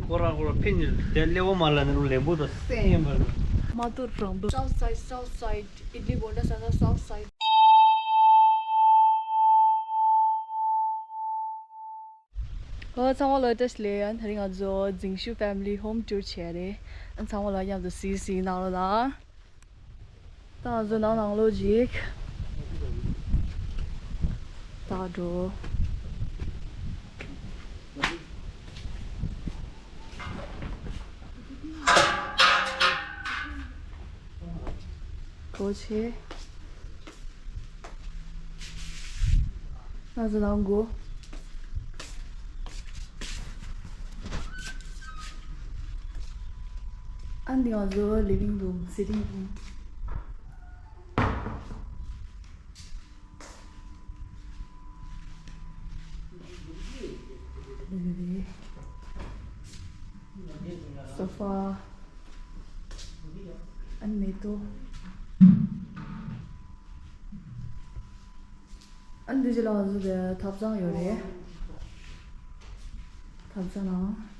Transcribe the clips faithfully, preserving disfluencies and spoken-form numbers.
ཁོ་རང་ཁོ་རང་ཕན་ཚུན་དེ་སླེ་བོ་མ་ལ་ནི་རུ་ལེན་པོ་དང་སེ་ཡན་པ་རུ། མ་ཏུར་རང་དུ། South side, south side. ཨི་ཌི་ལི་བོ་ཌ་ས་ས་south side. ཨོ་ཚང་མ་ལ་བཀྲ་ཤིས་བདེ་ལེགས། ད་རིང་ང་ཚོ་རྫིང་ཤུ་family home tour་བྱས་རེད། ཨ་ཚང་མ་ལ་མཉམ་དུ་གཟིགས་གཟིགས་གནང་རོགས་གནང་། ད་ང་ཚོ་ནང་ནང་ལོགས་ཅིག་ད་འགྲོ། གོ་ཆེ། ང་ཚོ་ནང་གོ། ཨ་འདི་ང་ཚོ་living room, sitting room། sofa། ཨ་ནི་མེ་ཏོག། ཨ་ནི་འདི་ཅི་ལ་ང་ཚོ་དེ་ཐབ་ཚང་ཡོད་རེད། ཐབ་ཚང་ནང་།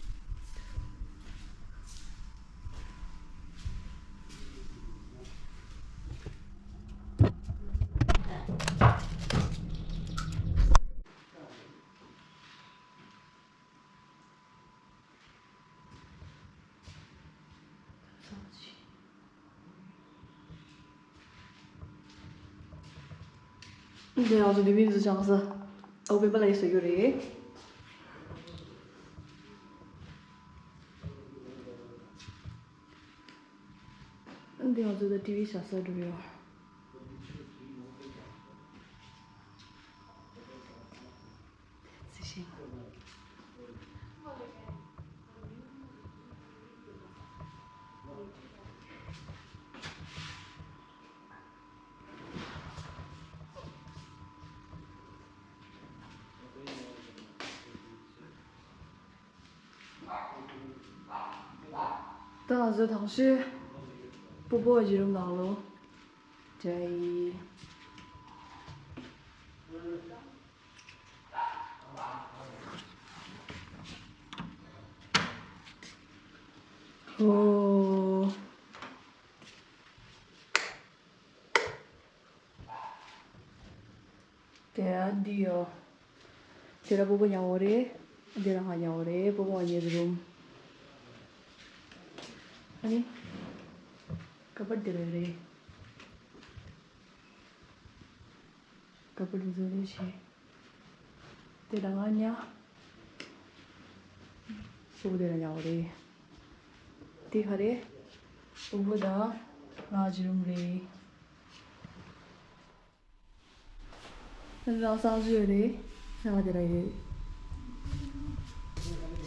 འདི་ང་ཚོ་འདི་མིན་ཚོ་བྱང་ས་ཨོ་པེ་པ་ལ་ཡི་བཟོ་རྒྱུ་རེད། འདི་ང་ཚོ་ད་ཊི་ཝི་བཞག་ས་འགྲོ་ཡོད། ད་ང་ཚོ་དང་ཤོས་སྤོ་བོ་ཡི་རུམ་ནང་ལོགས་འགྲོ་ཡི། ཨོ། དེ་འདི་ཡོད། དེ་ལ་སྤོ་བོ་ཉལ་བ་རེད། དེ་ལ་ང་ཉལ་བ་རེད། སྤོ་བོ་ང་ཉལ་རུམ། ཨ་ནི། ཀ་པར་དེ་ལ་རེད། ཀ་པར་དེ་ཚོ་རེད་ཞེས། དེ་ལ་ང་ཉལ། སྤོ་བོ་དེ་ལ་ཉལ་བ་རེད། དེ་ག་རེད། སྤོ་བོ་དང་ང་གཉིས་རུམ་རེད། ང་གསང་སྤྱོད་རེད། ང་དེ་ལ་ཡོད།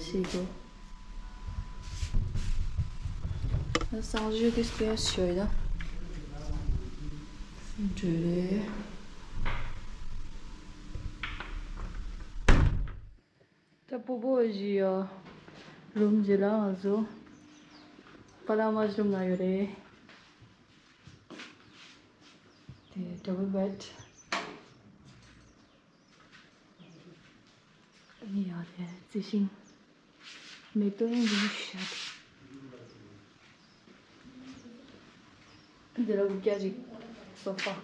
ཤེས་གོ། གསང་སྤྱོད་ཀྱི་སྤེས་ཤོད་ཡ། འགྲོ་རེད། ད་སྤོ་བོ་ཡི་རུམ་ཅིག་ལ་ང་ཚོ་པ་ལག་མ་ཅིག་རུམ་ན་ཡོད་རེད། དེ་double bed། ཨ་ནི་ཡང་དེ་རྩི་ཤིང་། མེ་ཏོག་ཡང་འདི་ནས་ཤར། འདི་ལ་འུ་སྐྱ་ཅིག་སོ་ཕ།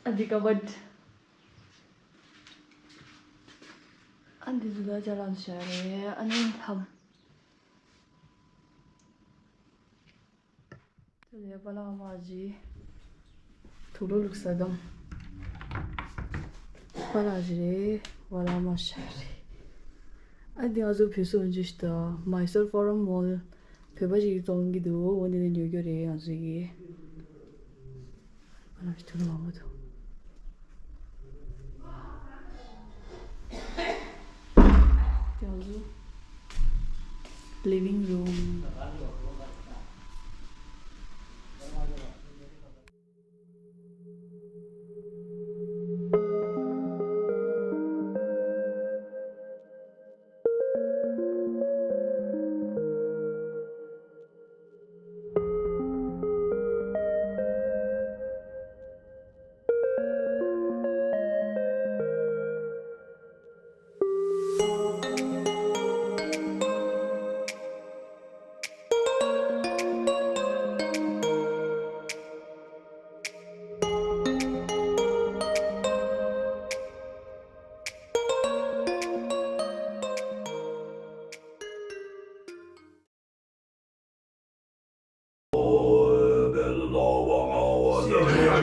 ཨ་འདི་ཀ་བཌ། ཨ་འདི་ཚོ་ད་ཅ་ལག་བཞག་རེད། ཨ་ནི་ལྷམ། དེ་ལས་པ་ལག་མ་ཅིག་དུག་ལོག་བླུགས་ས་དང་། པ་ལག་ཅིག་རེད། པ་ལག་མ་ཤར་རེད། ཨ་འདི་ང་ཚོ་བོད་སོ་འཇུ་ཤི་ད་Mysore Forum Mall། བོད་པ་ཞིག་བཙོང་གི་འདུག་འོ་འདི་ནས་ཉོ་རྒྱུ་རེད་ང་ཚོ་གི། ཨ་ལ་ཞིག་ཐུག་ལ་མང་པོ་འདུག་ང་ཚོ་living room།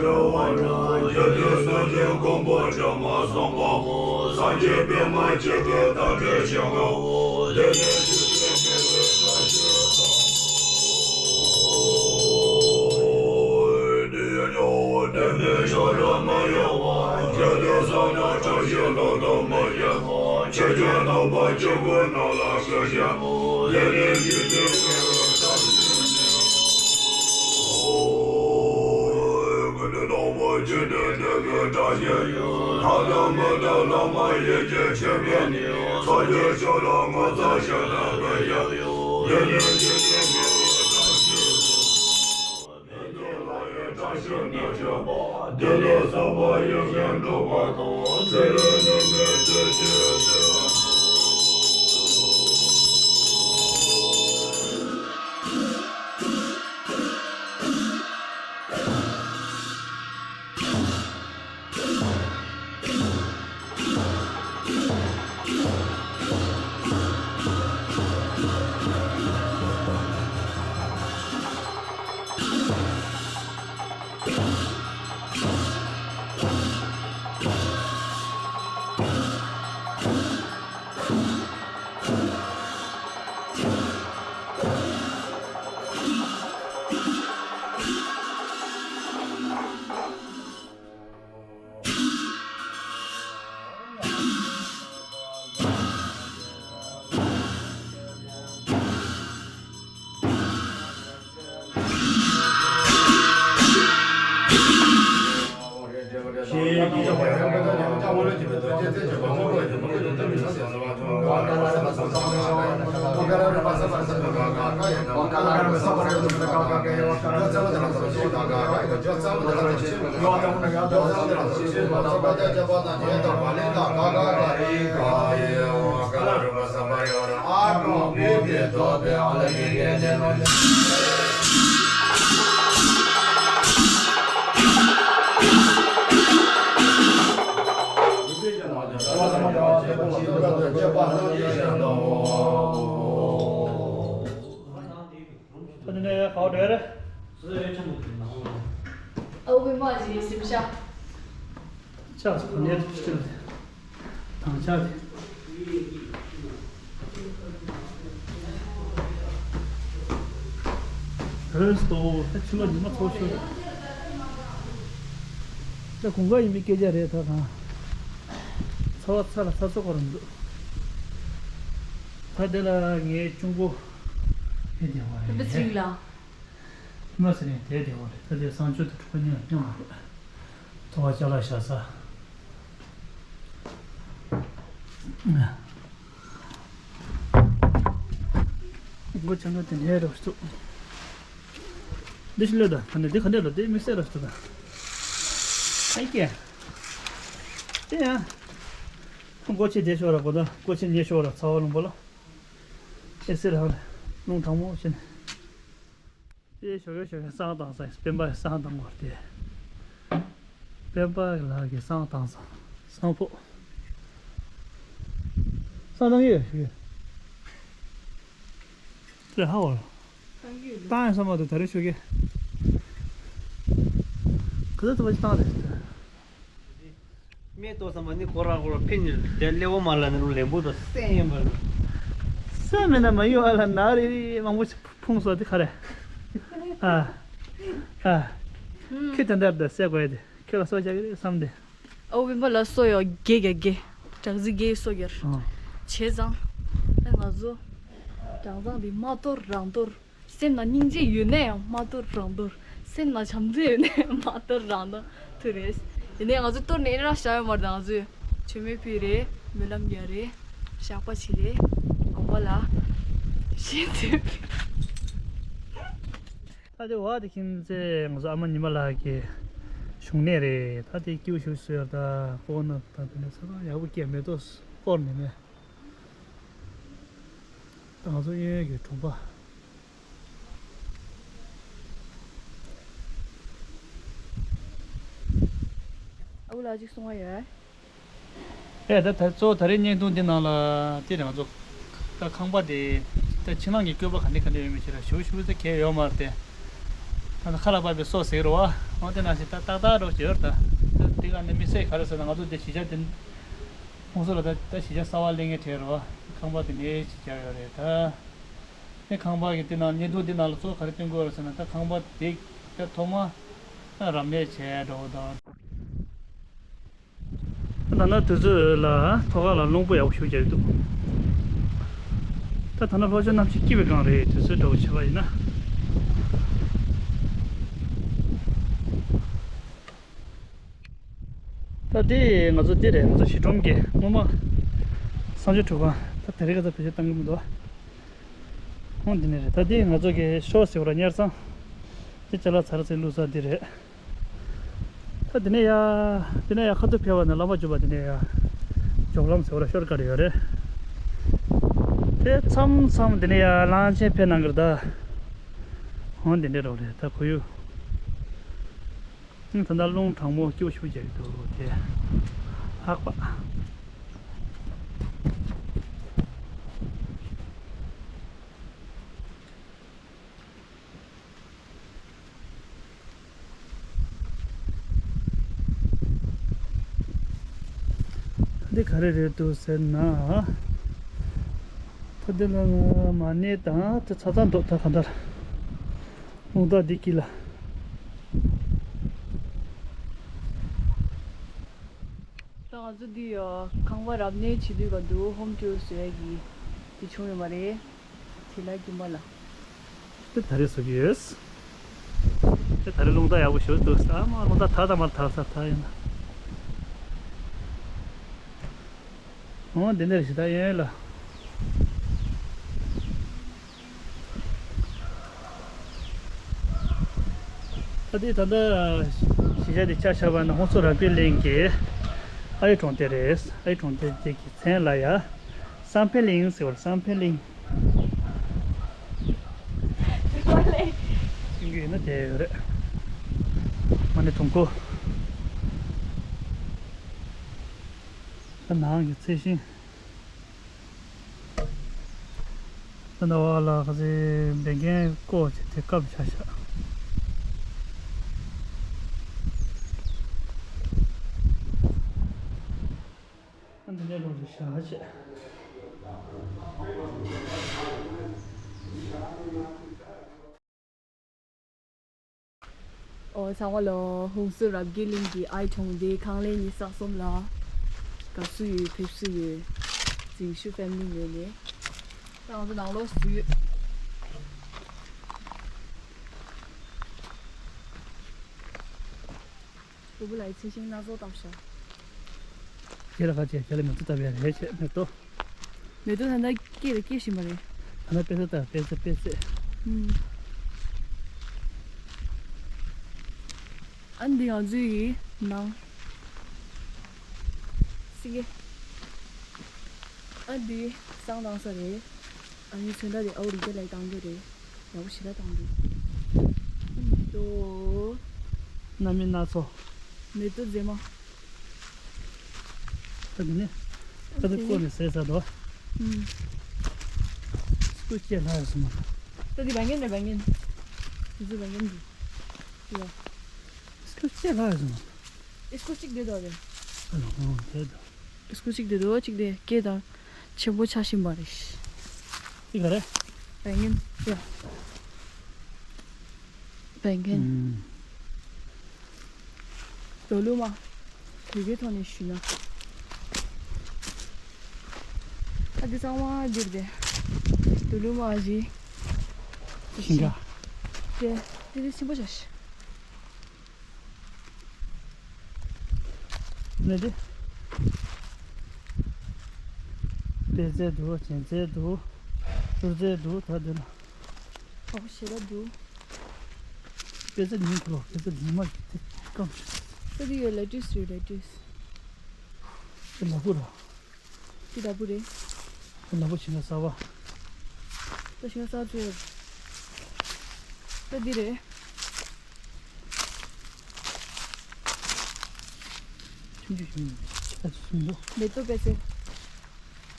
རྒྱལ་སྲས་སངས་རྒྱས་དགོངས་པ་འགྲེལ་མ་བསམ་པ། སངས་རྒྱས་པདྨ་འཇིགས་མེད་དང་འབྲེལ་ཞིང་ངོ་། དེ་ནས་འཇིག་རྟེན་མི་ལུས་བཀྲ་ཤིས་ཤོག། དེ་ཡི་སྨྱུག་པོ་དེ་ནས་ཤ་ར་མི་གཡོ་བ། འཇིག་རྟེན་བསམ་ན་བཀྲ་ཤིས་ལོ་ཏོག་མི་ཤེས། ཆོས་སྐྱོང་རྣམ་པ་ཆེན་པོ་རྣམས་ལ་བསྐུལ་ཞིང་། དེ་ནས་འཇིག་རྟེན་མི་ལུས་བཀྲ་ཤིས་ཤོག། ཨ་བུ་མ་ཇི་སིམ་ཤ། ལྕགས་སུ་གོ་ནས་ཐུག་ཅིག་དང་ལྕགས་དེ། ཧོས་ཏོ་ད་ཕྱི་ལོགས་ཉི་མ་ཚོགས་ཤོར། ད་དགུན་ཁ་ཡིན་པའི་སྐད་ཆ་རེད་ད་གང་། ཚ་བ་ཚ་ལ་ཚ་ཚ་གོ་ར་མི་འདུག་ད་དེ་ལ་ངའི་གཅུང་པོ་དེ་བདེ་བ་རེད། དེ་ཚིག་ལ། ཉི་མ་ཟེར་ནས་དེ་བདེ་བ་རེད། ད་དེ་བཟང་སྤྱོད་དང་གྲོགས་པོ་གཉིས་ལ་མཉམ་རེད། ཐོ་བ་ཅ་ལག་བཞག་ས། སྒོ་ཆང་ཁ་དེ་ནས་རོ་སུ། འདི་ཤི་ལོས་ད་ག་ནས་འདི་ག་ནས་ལོ་དེ་དམིགས་བསལ་རོ་སུ་ད། ཨ་ཀྱེ། དེ་ཡང་། སྒོ་ཕྱེ་བསྡད་ཤོག་ར་གོ་ད་སྒོ་ཕྱེ་ཉེ་ཤོག་ར་ཚ་བ་ལུང་པ་ལ། ཨེ་སེ་རང་རེད་རླུང་གྲང་མོ་བྱས་ནས། དེ་ཞོགས་ཀས་ཞོགས་ཀས་བསང་བཏང་ས་ཡིན། སྤེན་པ་བསང་བཏང་བར་དེ། སྤེན་པ་ལགས་ཀྱིས་བསང་བཏང་ས། བསང་ཕོ། བསང་བཏང་ཡོད་ཞུ། དེ་ཧ་བར། བཏང་ཡོད་བསམ་པ་དུ་ད་རེ་ཞོགས་ཀས། ག་ཚོད་ཐུབ་པ་ཞིག་བཏང་རེད། སྨད་ལྟོ་བསམ་པ་ནི་ཁོ་རང་ཁོ་རང་ཕན་ནི་དེ་སླེ་བོ་མ་ལ་ནི་རུ་ལེན་པོ་དང་སེམས་ཡིན་པ་རེད། སེམས་མེད་ན་མ་ཡོང་ཨ་ལ་ན་རེ་རེ་མང་པོ་ཕུང་སོ་དེ་ག་རེ། ཨ། ཨ། ཁྱོད་དེ་འདྲ་དང་སེ་གོ་ཡ་དེ་ཁྱོད་ལ་སོ་བྱ་གི་རེད་བསམ་དེ། ཨོ་བིན་པ་ལ་སོ་ཡོ་དགེ་དགེ་དགེ། བྲག་རྩི་དགེ་སོ་གྱར། ཨ། བྱས་ཙང་། ཨ་ང་ཚོ། བྲག་ཚང་འདི་མ་གཏོར་རང་གཏོར། སེམས་ནང་སྙིང་རྗེ་ཡོད་ན་ཡང་མ་གཏོར་རང་གཏོར། སེམས་ནང་བྱམས་བརྩེ་ཡོད་ན་ཡང་མ་གཏོར་རང་གཏོར་ཐུ་རེད། ཡིན་ནའི་ང་ཚོས་གཏོར་ནས་ཨེ་རང་བཞག་ཡོད་མ་རེད། ང་ཚོས་མཆོད་མེ་ཕུལ་རེད། སྨོན་ལམ་རྒྱག་རེད། བཤགས་པ་བྱེད་རེད། དགོན་པ་ལ་ཤིན་ཏུ། ད་དེ་བ་དེ་ཁྱིམ་མཚེས་ང་ཚོ་ཨ་མ་ཉི་མ་ལགས་ཀྱི་བཞུགས་གནས་རེད། ད་དེ་སྐྱིད་པོ་ཞིག་བཟོས་ཡོད། ད་ཀོ་ནོ་ད་དེ་ནས་ས་ཐག་ཡག་པོ་སྐྱེས་མེ་ཏོག་སྐོར་ནས་མེད། ད་ང་ཚོ་གཡས་གཡོན་གྱི་གྲོང་པ། ཨ་ཁུ་ལགས་གཅིག་གསུང་བ་ཡོད། ཨེ་ད་ད་གཙོ་བོ་ད་རེས་བརྙན་ཐུང་འདི་ནང་ལ་དེ་རེད། ང་ཚོ་ད་ཁང་པ་དེ་ད་ཕྱི་ནང་གི་བཀོད་པ་ག་འདྲ་ག་འདྲ་ཡོད་མེད་ཅིག་ར་ཞུ་ཞུ་ཚེ་གལ་ཡོད་མ་རེད་དེ། ད་ད་ཁ་ལ་བབས་པའི་སོ་ཟེར་རོ་བ། ཨོ་དེ་ནང་བཞིན་ད་ཏག་ཏག་རོགས་བྱེད་ཡོད་ད། ད་དེ་ག་ནས་མི་སེར་ག་རེ་ཟེར་ན་ང་ཚོ་དེ་གཞིས་ཆགས་དེ་ཁོང་ཚོ་ལ་ད་ད་གཞིས་ཆགས་གསར་བ་གླེང་ངེས་བྲལ་རོ། ཁང་པ་དེ་ནས་གཞིས་ཆགས་ཡོད་རེད་ད། ཨེ་ཁང་པ་གི་དེ་ནང་བརྙན་ཐུང་དེ་ནང་ལ་གཙོ་བོ་ག་རེ་སྟོན་དགོས་རེད་ཟེར་ན། ད་ཁང་པ་དེ་ད་ཐོག་མ་རབ་གནས་བྱས་འགྲོ་བ་དང་། ད་ལྟ་དུས་ཚོད་ལ་ཐོག་ཁ་ལ་རླུང་བུ་ཡག་པོ་ཞིག་རྒྱག་གི་འདུག་ད་ད་ལྟ་ལྷོ་ཕྱོགས་གནམ་གཤིས་སྐྱིད་པའི་སྒང་རེད། དུས་ཚོད་འདྲ་བོ་བྱས་པ་ཡིན་ན། ད་དེ་ང་ཚོ་དེ་རེད། ང་ཚོ་གཞིས་ཁྲོམ་གྱི་སྔོན་མ་གསང་སྤྱོད་ཁྲུས་ཁང་། ད་དེ་རིང་ཁ་སང་བེད་སྤྱོད་བཏང་གི་མི་འདུག་ཨ། ཧོང་འདི་ནས་རེད། ད་དེ་ང་ཚོ་གི་ཤོག་ཟེར་བ་ར་གཉེར་ཚང་། དེ་ཅ་ལག་ཚར་ཚད་བླུགས་ས་འདི་རེད། ད་དེ་ནས་ཡ། དེ་ནས་ཡ་ཁ་ཐུག་ཕེབས་པ་ནས་ལམ་པ་བརྒྱུད་པ་དེ་ནས་ཡ། འཇོག་ལམ་ཟེར་བ་ར་ཤོར་ཀ་རེ་ཡོད་རེད། དེ་མཚམས་མཚམས་དེ་ནས་ཡ་གླང་ཆེན་ཕེབས་གནང་གི་རེད་ད། ཧོང་འདི་འདྲས་རོགས་རེད་ད་ཁོར་ཡུག་ད་ལྟ་རླུང་གྲང་མོ་སྐྱིད་པོ་ཞིག་རྒྱག་གི་འདུག་དེ་ལྷགས་པ། འདི་ག་རེ་རེད་འདུག་ཟེར་ན། ད་འདི་ལ་མ་ཎི་དང་དེ་ཚ་ཚ་འདུག་ད་ག་འདྲ། རླུང་རྟ་འདི་དཀྱིལ་ལ། ད་ང་ཚོ་འདི་ཡ་ཁང་པ་རབ་གནས་བྱེད་དུས་ག་འདུག་ཧོམ་ཊུར་བཟོ་ཡ་གི་དེ་བྱུང་ཡོད་མ་རེད། དེ་ལ་རྒྱུ་མ་ལ། དེ་ད་རེས་བཟོ་གི་ཡོད། དེ་ད་རེས་རླུང་རྟ་ཡག་པོ་ཞིག་འདུག་ཨ་མ་རླུང་རྟ་དར་དང་མར་དར་ས་དར་ཡིན་ན། འོ་འདི་འདྲ་ཞིག་ད་ཡོད་ལ། ད་ལྟའི་ད་ལྟ་གཞིས་ཆགས་འདི་ཆ་བཞག་པ་ན་ཧོང་སུར་རམ་པི་གླིང་གི་ཨ་ཡེ་གྲོང་རྡལ་རེད། ཨ་ཡེ་གྲོང་རྡལ་དེ་གི་མཚན་ལ་ཡ་སང་ཕེ་གླིང་ཟེར་བ། སང་ཕེ་གླིང་ཡིན་གྱི་ཡོད་ན་དེ་ཡོད་རེད། མ་ཎི་དུང་ཁོ། ད་ནང་གི་ཚལ་ཤིང་། ད་ནང་བ་ལ་ཁ་སེ་བད་ཀན་བརྐོས་བྱས་དེ་བཀབ་བཞག་བཞག་ཨ་འདི་ནས་རོགས་རེ་བཞག་བྱས། ཨོ་ཚང་མ་ལོ། ཧོང་སུར་རམ་པི་གླིང་གི་ཨ་ཡེ་གྲོང་རྡལ་ཁང་ལས་ཉི་ཤུ་རྩ་གསུམ་ལ་དགའ་བསུ་ཡོད། ཕེབས་བསུ་ཡོད། ཛིང་ཤུ་ཕེ་མི་ལི་ངོས་ནས་ད་ང་ཚོ་ནང་ལོགས་སུ་ཡོད། ལྷུན་པོ་ལགས་ཀྱིས་ཚལ་ཤིང་སྣ་ཚོགས་བཏབ་ཤག་ཁྱེད་ལ་ཁ་ཆེ་ཁྱེད་ལ་མེ་ཏོག་བཏབ་ཡ་རེད་བྱས་མེ་ཏོག་མེ་ཏོག་ད་ལྟ་སྐྱེས་རེད། སྐྱེ་བཞིན་པ་རེད། ད་ལྟ་དཔེ་ཚོ་ལྟ་དཔེ་ཚོ་དཔེ་ཚོ། ཨུམ། ཨ་འདི་ང་ཚོའི་ནང་། སི་ཀེ། ཨ་འདི་བསང་བཏང་ས་རེད། ཨ་ནི་ཚོན་ཁྲ་དེ་ཨའུ་རི་ཏེ་ལ་བཏང་གི་རེད། ཡག་པོ་ཞེ་དྲག་བཏང་འདུག་མེ་ཏོག་སྣ་མིན་སྣ་ཚོགས། མེ་ཏོག་མཛེས་མ། ད་འདི་ནི་ད་འདི་བརྐོས་ནས་ཟས་ཟ་འདུག་ཨུམ། སྐུ་སྐྱེ་ལྷ་ཡོད་སོང་། ད་འདི་བད་ཀན་རེད། བད་ཀན། འདི་ཚོ་བད་ཀན་འདུག་ཡ། སྐུ་སྐྱེ་ལྷ་ཡོད་སོང་། ཨེ་སྐུ་གཅིག་བསྡད་འདུག་རེད། ཨ་ལ་ཧོ་དེ་འདུག་སྐུ་གཅིག་དེ་དུ་གཅིག་དེ་སྐད་དང་ཆེན་པོ་ཆགས་བཞིན་པ་རེད། འདི་ག་རེད། བད་ཀན། ཡ། བད་ཀན། ཨུམ། དོ་ལུ་མ། བོད་སྐད་ཐོག་ནས་ཞུས་ན། ཨ་འདི་གཙང་མ་འདིར་དེ། དོ་ལུ་མ་ཞིག་ཤིང་ཀ་དེ་དེ་དེ་ཆེན་པོ་ཆགས་ཤག་ནས་དེ། པད་ཚལ་འདུག་ཅན་ཚལ་འདུག་ཆུར་ཚལ་འདུག་ད་འདི་ལ། ཨོ་ཞེ་དྲག་འདུག་པད་ཚལ་ཉིན་ཁོ་ལོ་པད་ཚལ་ཉི་མ་གི་དེ་སྐམ་ཞིག་ད་འདི་ཡོད་ལེ་ཊུས་རེད་ལེ་ཊུས། དེ་ལ་ཕུ་ར། འདི་ལ་ཕུ་རེད། དེ་ལ་ཕུ་ཞིང་ཁ་གསར་པ། ད་ཞིང་ཁ་གསར་ཚོས། ད་འདི་རེད། ཆུང་ཆུང་ཆུང་ཆུང་ཆུང་ཆུང་། མེ་ཏོག་པད་ཚལ།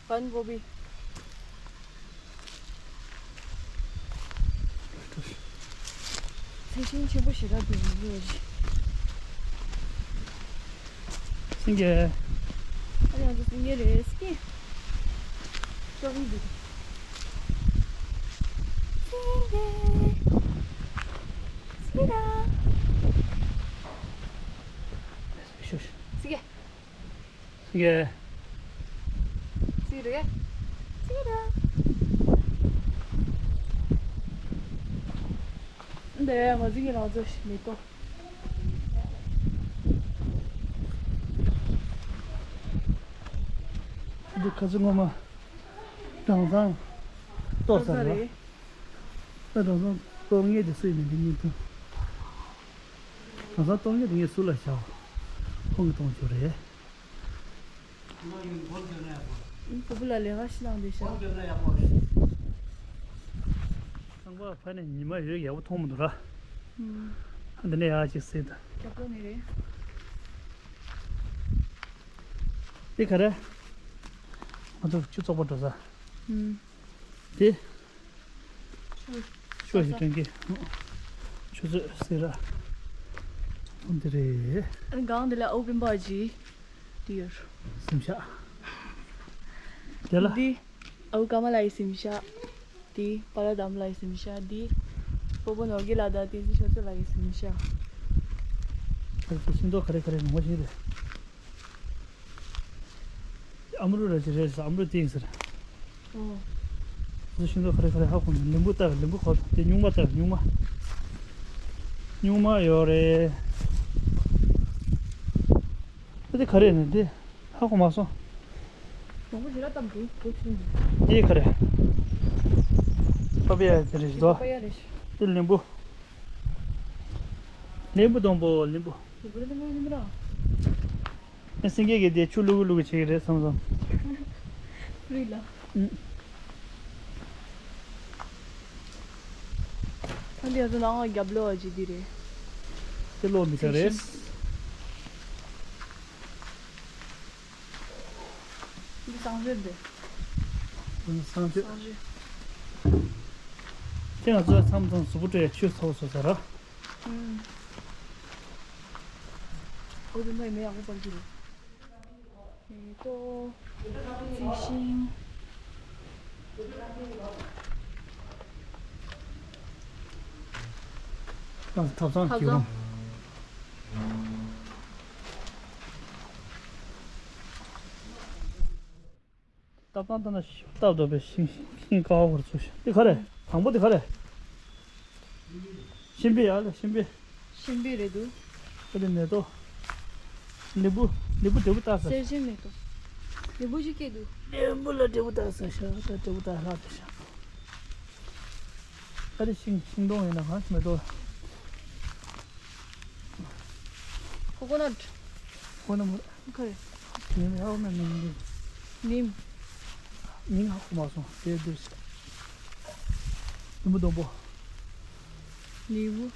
བན་གོ་བི། ཚལ་ཤིང་ཆེན་པོ་ཞེ་དྲག་འདུག་མི་འདུག་ཅིག་སེང་གེ། ཨ་ཡ་ང་ཚོ་སེང་གེ་རེད། སེང་གེ། ཅོག་ནི་འདུག་སེང་གེ། སེང་གེ་དང་། སེང་གེ། སེང་གེ། སེང་གེ་རེད། སེང་གེ་དང་། འདི་ང་ཚོ་སེང་གེ་ལ་ཚོ་ཞིག་མེ་ཏོག་འདི་ཁ་ཚོ་ངོ་མ་དྭངས་གཙང་ཏོག་ཙམ་རེད། ད་དྭངས་གཙང་ཏོག་ངེས་དེ་སུ་ཡིན་ནས་འདི་གཉིས་ཐུང་། དྭངས་གཙང་ཏོག་ངེས་དེ་ངས་སུ་ལ་བྱའོ། ཁོང་གི་གཏོང་རྒྱུ་རེད། བུ་བུ་ལ་ལས་ཀ་ཞིག་གནང་བསྡད་ཤག་ཁང་པ་ཕ་ནས་ཉི་མ་ཡོད་ཡག་པོ་མཐོང་མི་འདུག་ར། ཨུམ། འདི་ནས་ཡག་ཅིག་གཟིགས་དང་། རྒྱབ་ལོགས་ནས་རེད། འདི་ག་རེ། ང་ཚོ་ཆུ་བཙོག་པ་འགྲོ་ས། ཨུམ། འདི། ཤོག་ཤིག་སྟོན་གྱི། ཆུ་ཚོད་ཟེར་ར། འདི་རེད། སྒང་འདི་ལ་ཨོ་པན་པར་གྱི་འདི་ཡོད། གཟིམ་ཤག་དེ་ལ། འདི་ཨའུ་ཀ་མ་ལགས་ཀྱི་གཟིམ་ཤག་འདི་པ་ར་དམ་ལགས་ཀྱི་གཟིམ་ཤག་འདི་སྤོ་བོ་ནོར་གྱི་ལགས་དང་བསྟན་འཛིན་ཆོས་མཚོ་ལགས་ཀྱི་གཟིམ་ཤག་ཁ་ཤིང་ཏོག་ག་རེ་ག་རེ་ཉུང་བ་ཞིག་རེད། ཨ་མ་རུ་ར་ཅི་རེད་ཟེར། ཨ་མ་རུ་ཏིང་ཟེར། ཨོ། ཟེར་ཤིང་ཏོག་ག་རེ་ག་རེ་ཧ་གོ་མེད། ལིམ་བུ་ལྟ་བས། ལིམ་བུ་གོ་དེ་སྨྱུག་མ་ལྟ་བས། སྨྱུག་མ། སྨྱུག་མ་ཡོད་རེད། ཨ་དེ་ག་རེ་ནས་དེ་ཧ་གོ་མ་སོང་། མང་པོ་ཞེ་དྲག་བཏབ་འདུག་གོ་ཆུང་འདུག་དེ་ག་རེ། པ་པ་ཡ་དེ་རེད་དོ། པ་པ་ཡ་རེད། དེ་ལིམ་བུ། ལིམ་བུ་སྡོང་པོ་ལིམ་བུ། ལིམ་བུ་རེད་དེ་མ་ཡིན་ར། ཨེ་སེང་གེ་གིས་དེ་ཆུ་བླུག་གི་བླུག་གི་བྱེད་ཀྱི་རེད་བསམ་བསམ། རི་ལ། ཨུ། ཨ་འདི་ང་ཚོ་ནང་རྒྱབ་ལོགས་ཀྱི་འདི་རེད། དེ་གློག་མི་ཚ་རེད། འདི་གསང་སྤྱོད་འདི། ཨུ་གསང་སྤྱོད། གསང་སྤྱོད། དེ་ང་ཚོ་མཚམས་མཚམས་གཟུགས་པོ་སྤྲོད་ཡ་ཆུ་ཚ་པོ་བཟོ་ས་ར། ཨུམ། ཨོ་དེ་མ་ཡིན་མེ་ཡག་པོ་པར་གྱི་རེད། མེ་ཏོག་རྩི་ཤིང་། ཐབ་ཚང་ཐབ་ཚང་། ཐབ་ཚང་། ཐབ་ཚང་ལྟ་ན་ཤིང་སྟབས་བདེ་བའི་ཤིང་ཤིང་ཀ་བ་བར་ཚུགས་ཤིང་། འདི་ག་རེ། དང་པོ་འདི་ག་རེ། ཤིང་པི་ཡ་ལ་ཤིང་པི། ཤིང་པི་རེད་འདུག་ཨ་ནི་མེ་ཏོག་ལིམ་བུ། ལིམ་བུ་འབྲས་བུ་བཏགས་ས། གསེར་ཆེན་མེ་ཏོག་ལིམ་བུ་ཞིག་སྐྱེས་འདུག་ལིམ་བུ་ལ་འབྲས་བུ་བཏགས་ས་ཤ་ད་འབྲས་བུ་བཏགས་ལྷག་ཏུ་ཤ། ཨ་རི་ཤིང་ཤིང་སྡོང་ཡིན་ན་གང་མེ་ཏོག་ཁོ་ཁོ་ནཊ། ཁོ་ན་མ། ཁ་རེ། ཉིན་ཧ་གོ་མེད་མིན་འདི། ནིམ། མིང་ཧ་གོ་མ་སོང་། དེ་འདིར་ཤ། ལིམ་བུ་སྡོང་པོ། ལིམ་བུ།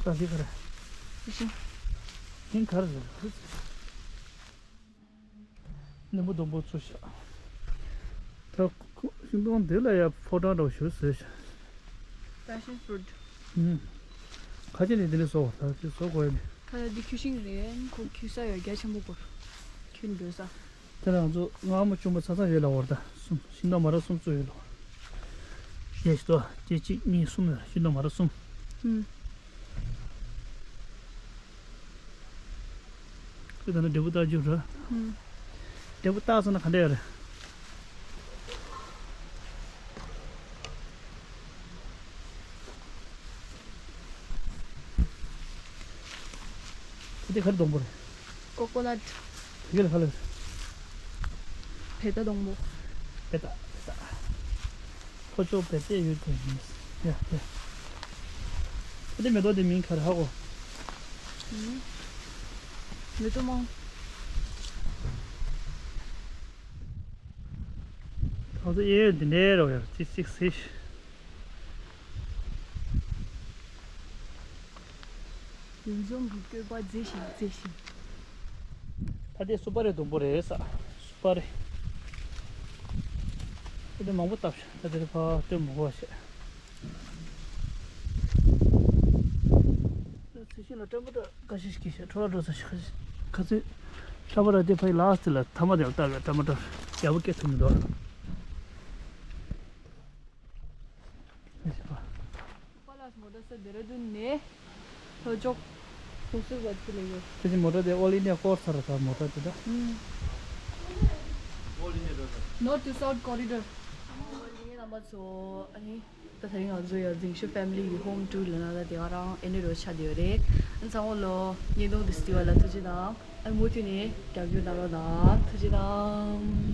ད་འདི་ག་རེ། ཤིང་། ཤིང་ག་རེ་རེད། ལིམ་བུ་སྡོང་པོ་ཚུར་བཞག་ད་ཁོ་ཤིང་སྡོང་འདི་ལ་ཡ་ཕོ་བྲང་འདྲ་བོ་ཞིག་བཟོས་ཤག Passion fruit། ཨུམ། ཁ་ཆེ་ནས་འདི་ནས་བཟོ་བ་ད་དེ་བཟོ་དགོས་ཡ་ནི། ཁ་ལ་འདི་ཁྱུ་ཤིང་རེད། ཁོ་ཁྱུ་ས་ཡོད་རྒྱ་ཆེན་པོ་སྐོར། ཁྱུ་འདོད་ས། དེ་ལ་ང་ཚོ་མངར་མོ་གཅུང་མོ་ཚ་ཚ་ཡོད་ལ་བར་ད་གསུམ། ཤིང་སྡོང་མ་ར་གསུམ་བཙུགས་ཡོད་ལ་བར། ཡས་ཤིག་ཏོ་དེ་གཅིག་གཉིས་གསུམ་ཡོད། ཤིང་སྡོང་མ་ར་གསུམ། ཨུམ། ཁྱོད་ད་ནི་འབྲས་བུ་བཏགས་རྒྱུ་ར། ཨུམ། འབྲས་བུ་བཏགས་ཚར་ན་ག་འདྲ་ཡོད་རེད། ཁྱོད་དེ་ག་རེ་སྡོང་པོ་རེད། ཀོ་ཀོ་ནཊ། དེ་ག་ལ་ག་ལ་རེད། བེ་ཏ་སྡོང་པོ། བེ་ཏ་བེ་ཏ། ལྷོ་ཕྱོགས་བེ་ཏའི་ཡུལ་དུ་ཡིན། ཡ་ཡ། ཨ་དེ་མེ་ཏོག་དེ་མིང་ག་རེ་ཧ་གོ། ཨུམ། མེ་ཏོག་མང་། ད་ཚོ་གཡས་གཡོན་འདི་འདྲའི་རོ་ཡ་ཙི་ཙིག་སི། ཡུལ་ལྗོངས་ཀྱི་བཀོད་པ་མཛེས་ཤིང་མཛེས་ཤིང་། ད་དེ་སུ་པ་རི་སྡོང་པོ་རེད་ས། སུ་པ་རི། ད་དེ་མང་པོ་བཏབ་ཤག་ད་དེ་ཕ་སྟོན་མི་དགོས་ཤག་ལ་ཊ་མ་ཊར་འགའ་ཤས་ཤིག་གིས་ཤ་འཕྲོ་བརླག་འགྲོ་ས་ཞིག་ཁ་ཚོད། ཁ་ཚོད་ཊ་མ་ཊར་དེ་ཕ་གི་ལ་སི་ཊི་ལ་ཐ་མ་དེ་ལ་བཏགས་པའི་ཊ་མ་ཊར་རྒྱལ་པོ་སྐྱེ་ཐུབ་མི་འདུག་ཨ། ཨེ་ཤི་པ། पालास मोटर से देहरादून ने रोजोक खूबसूरत बात के लिए। ཁྱེད་ཀྱི་མོ་ཊ་དེ་ཨོལ་ཨིན་ཌི་ཡ་ཀོར་ས་ར་ད་མོ་ཊ་དེ་ད། हम्म। North to South corridor. ངའི་རྣམ་པ་ཚོ་ཨ་ནི། ད་དེ་རིང་ང་ཚོ་ཡ་ཛིང་ཤུ་ཕེ་མི་ལི་གི་ཧོམ་ཊུར་ལ་ན་ད་དེ་ག་རང་ཨེ་འདྲ་རོ་ཆགས་བསྡད་ཡོད་རེད། ཨ་ཚང་མ་ལོ་ཉིས་སྟོང་དེ་སི་ཊི་བ་ལ་ཐུགས་རྗེ་དང་། ཨ་མུ་མཐུད་ནས་རྒྱབ་སྐྱོར་གནང་རོགས་གནང་། ཐུགས་རྗེ་དང་།